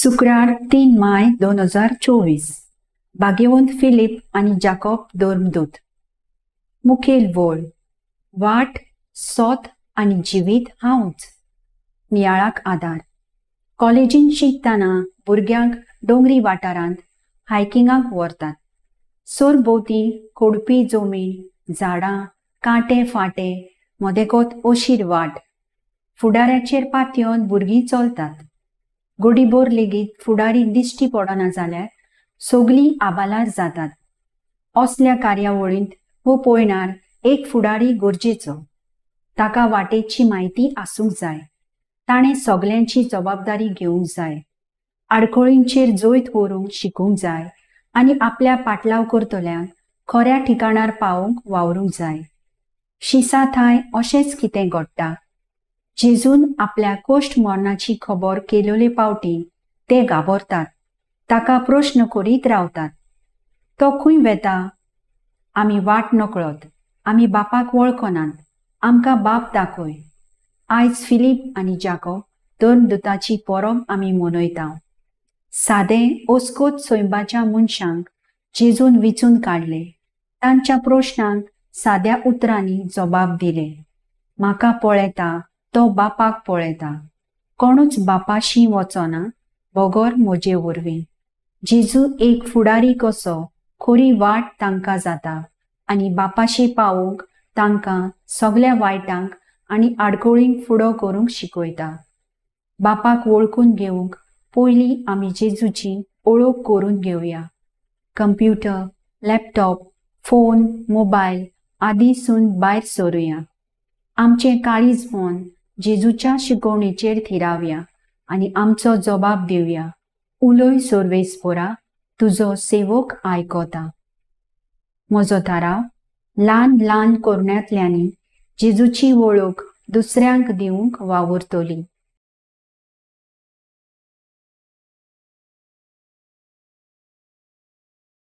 शुक्रार 3 माय 2024. भाग्यवंत फिलीप आनी जाकोब धर्मदूत. मुखेल वळ वाट, सोत आनी जिवीत हांवच. नियाळाक आदार. कॉलेजींत शिकतना भुरग्यांक दोंगरी वाठारांत हायकिंगाक व्हरतात. सरभोंवती खोडपी जमीन, झाडां, कांटे फांटे, मदेगत अशीर वाट. फुडाऱ्याचेर पातयेवन भुरगीं चलतात. गोडीभर लेगीत फुडारी दिश्टी पडना जाल्यार सगलीं आबालार जातात. असल्या कार्यावळींत हो पळयणार एक फुडारी गरजेचो. ताका वाटेची म्हायती आसूंक जाय. ताणें सगल्यांची जबाबदारी घेवंक जाय. आडखळींचेर जैत व्हरूंक शिकूंक जाय आनी आपल्या पाटलाव करतल्यांक खऱ्या ठिकाणार पावोवंक वावरूंक जाय. शिसाथाय अशेंच कितें घडटा. जेजून आपल्या कोश्ट मरणाची खबर केलोले पावटी ते घाबरतात. ताका प्रश्न करीत रावतात. तो खंय वेता? आमी वाट नकळत. आमी बापाक वळखनात. आमकां बाप दाखय. आयज फिलीप आनी जाकोब धर्मदूताची परब आमी मनयता. सादे ओस्कोत सैंबाच्या मनशांक जेजून विचून काडले. तांच्या प्रश्नांक साद्या उतरांनी जबाब दिले. म्हाका पळयता तो बापाक पळयता. कोणूच बापाशी वचना बगर म्हजे वरवीं. जेजू एक फुडारी कसो खरी वाट तांकां जाता आनी बापाशी पावोवंक तांकां सगल्या वायटांक आनी आडखळींक फुडो करूंक शिकयता. बापाक वळखून घेवंक पयलीं आमी जेजूची ओळख करून घेवया. कंप्युटर, लॅपटॉप, फोन, मोबायल आदीसून भायर सरुया. आमचें काळीज मन जेजूच्या शिकवणेचेर थिरावया आनी आमचो जबाब दिवया. उलय सर्वेस्पोरा, तुजो सेवक आयकता. म्हजो थाराव, ल्हान ल्हान करण्यांतल्यानी जेजूची वळख दुसऱ्यांक दिवंक वावुरतली.